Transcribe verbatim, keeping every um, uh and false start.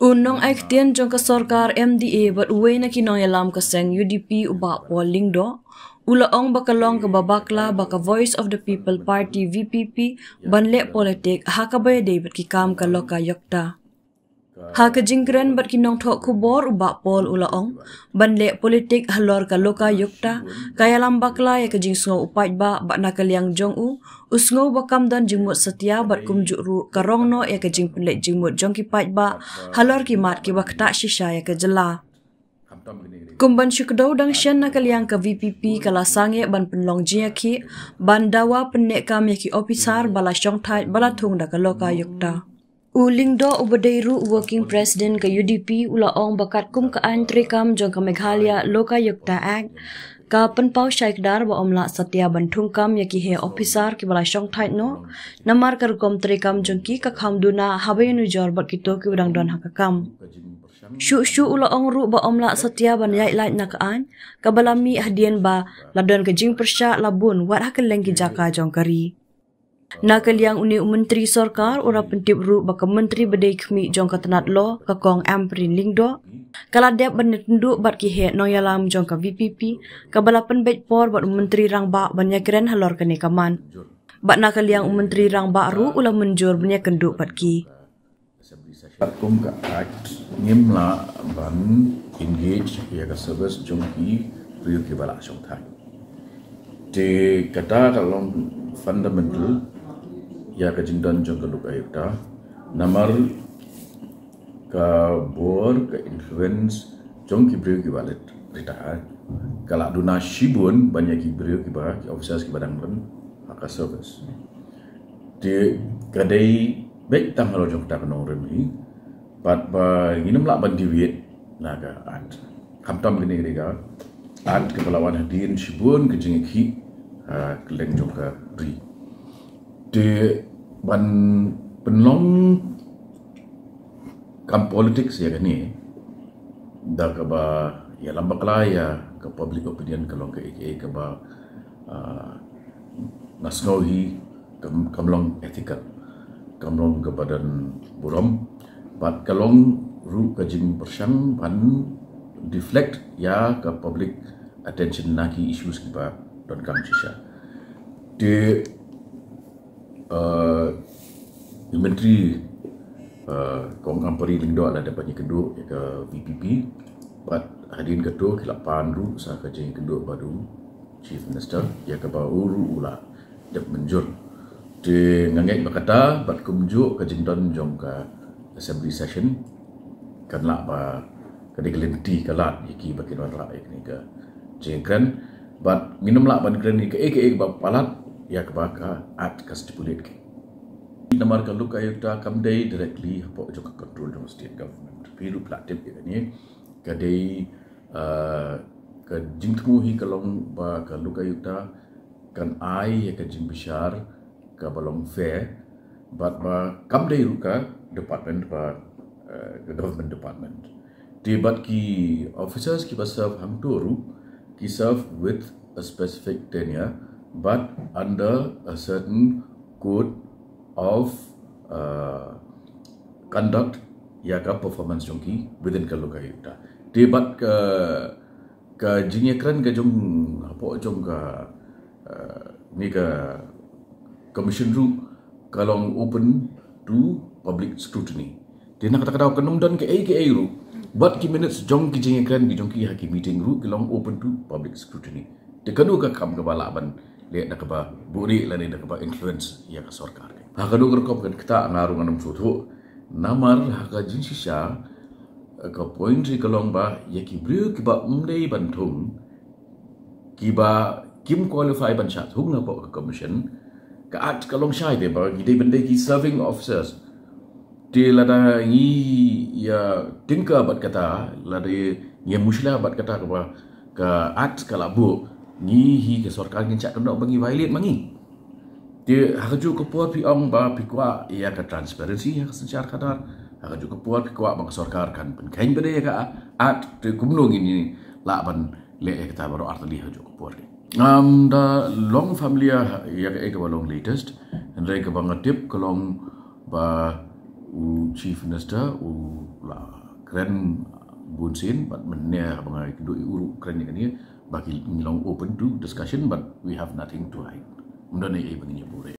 U nongai ktien jong ka sorkar M D A bad uwei na ki nongïalam ka seng U D P u Bah Paul Lyngdoh u la ong ba ka long kaba bakla ba ka Voice of the People Party V P P ban leh politik ha kaba ïadei bad ki kam ka Lokayukta. Ha ka jingkren bad ki nongthoh khubor u Bah Paul u la ong ban leh politik halor ka Lokayukta ka ïalam bakla ïa ka jingsngew u paidbah bad na ka liang jong u u sngew ba kam don jingmut satia bad kumjuh ruh ka rong noh ïa ka jingpynleit jingmut jong ki paidbah halor ki mat kiba ktah shisha ïa ka jylla. Kum ban shu kdew dang shen na ka liang ka V P P ka la sangeh ban pynlong jingïakhih ban dawa pynneh kam ïa ki ophisar ba la shongthait ba la thung da ka Lokayukta. U Lyngdoh uba dei ruh u working president ka U D P u la ong ba katkum ka aiñ treikam jong ka Meghalaya Lokayukta Act ka pynpaw shai kdar ba ym lah satia ban thung kam ïa ki heh ophisar kiba la shongthait noh namar ka rukom treikam jong ki ka kham duna haba ïanujor bad kito kiba dang don ha ka kam. Shuh shuh u la ong ruh ba ym lah satia ban ïaid lait na ka aiñ kaba la mih hadien ba la don ka jingpyrshah la bun wat ha kylleng ki jaka jong ka ri. Na ka liang une u myntri sorkar u la pyntip ruh ba ka myntri ba dei khmih jong ka tnat law ka Kong Ampareen Lyngdoh ka la dep ban ïakynduh bad ki heh nongïalam jong ka V P P kaba la pynbeit por bad u myntri rangbah ban ïakren halor kane ka mat. Bad na ka liang u myntri rangbah ruh u la mynjur ban ïakynduh bad ki. Katkum ka Act ngim lah ban engage ïa ka service jong ki briew kiba la shongthait. Te kata ka long fundamental ïa ka jingdon jong ka Lokayukta namar ka bor ka influence jong ki briew kiba la retire ka la duna shibun ban ïa ki briew kiba ki officers kiba dang don ha ka service. Te ka dei beit tang halor jong kata ka nongrim hi bad ba ngim lah ban deviate na ka Act. Khamtam kane ka dei ka Act kaba la wan hadien shibun ka jingïakhih ha kylleng jong ka ri. Te ban pynlong kam politics ïa kane da kaba ïalam bakla ïa ka public opinion ka long kaei kaei kaba nga sngew hi kam long ethical, kam long kaba don burom bad ka long ruh ka jingpyrshang ban deflect ïa ka public attention na ki issues kiba donkam shisha. Te Myntri Kong Ampareen Lyngdoh la dep ban ïakynduh ïa ka VPP bad hadien kato ki la pan ruh sa ka jingïakynduh bad u Chief Minister ïa kaba u ruh u la dep mynjur. Te nga ngeit ba kata bad kumjuh ka jingdon jong ka Assembly Session kan lah ba ka dei ka lynti ka lad ïa ki ba kin wanrah ïa kane ka jingkren bad ngin ym lah ban kren ïa kaei kaei ba palat ïa kaba ka Act ka stipulate ki. Namar ka Lokayukta kam dei directly hapoh jong ka control jong state government. Phi ruh phi la tip ïa kane ka dei ka jingthmu hi ka long ba ka Lokayukta kan ai ïa ka jingbishar kaba long fair bad ba kam dei ruh ka department ba ka government department. Te bad ki officers kiba serve hangto ruh ki serve with a specific tenure but under a certain code of conduct ïa ka performance jong ki within ka Lokayukta. Te bad ka ka jingïakren ka jong hapoh jong ka ni ka commission ruh ka long open to public scrutiny. Te na kata ka daw kan ym don kaei kaei ruh bad ki minutes jong ki jingïakren ki jong ki ha ki meeting ruh ki long open to public scrutiny. Te kano ka kam kaba lah ban leh da kaba buhrieh lane da kaba influence ïa ka sorkar. Ha kano ka rukom kan kata nga ruh ngan ym sngewthuh namar ha ka jingshisha ka point ri ka long ba ïa ki briew kiba ym dei ban thung kiba kim qualify ban shah thung hapoh ka commission ka Act ka long shai te ba ki dei ban dei ki serving officers. Te lada ngi ïa tyngka bad kata lada ngi ïa mushla bad kata kaba ka Act ka la buh ngi hi ka sorkar ngin shah kynnoh ba ngi violate ma ngi. Te ha kajuh ka por phi ong ba phi kwah ïa ka transparency ha ka synshar khadar. Ha kajuh ka por phi kwah ba ka sorkar kan pynkheiñ bad ïa ka Act te kumno ngin lah ban leh ïa kata baroh artylli ha kajuh ka por. Ngam da long familiar ïa kaei kaba long latest hynrei kaba nga tip ka long ba u Chief Minister u la kren bun sien, bad mynne ba nga kynduh ïa u ruh kren ïa kane, ba ki ngi long open to discussion, but we have nothing to hide. Ym don ei ei ba ngin ïa buhrieh.